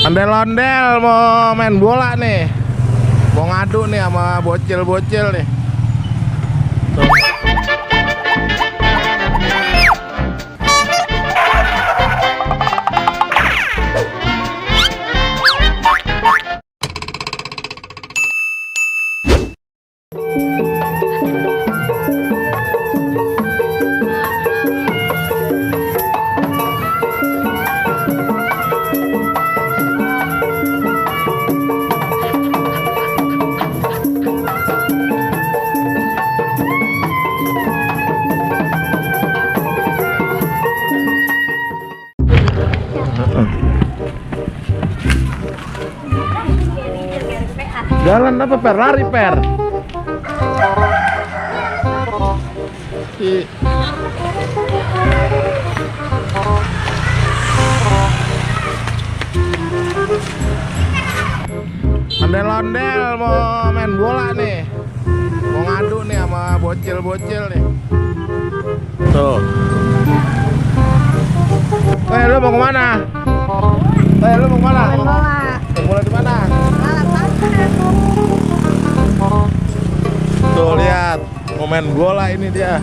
Ondel-ondel mau main bola nih. Mau ngadu nih sama bocil-bocil nih. Tuh. Jalan apa per? Lari per? Ondel-ondel mau main bola nih. Mau ngadu nih sama bocil-bocil nih. Tuh. Lu mau kemana? Lu mau kemana? Main bola. Main bola di mana? Lapangan. Tuh lihat, mau main bola ini dia.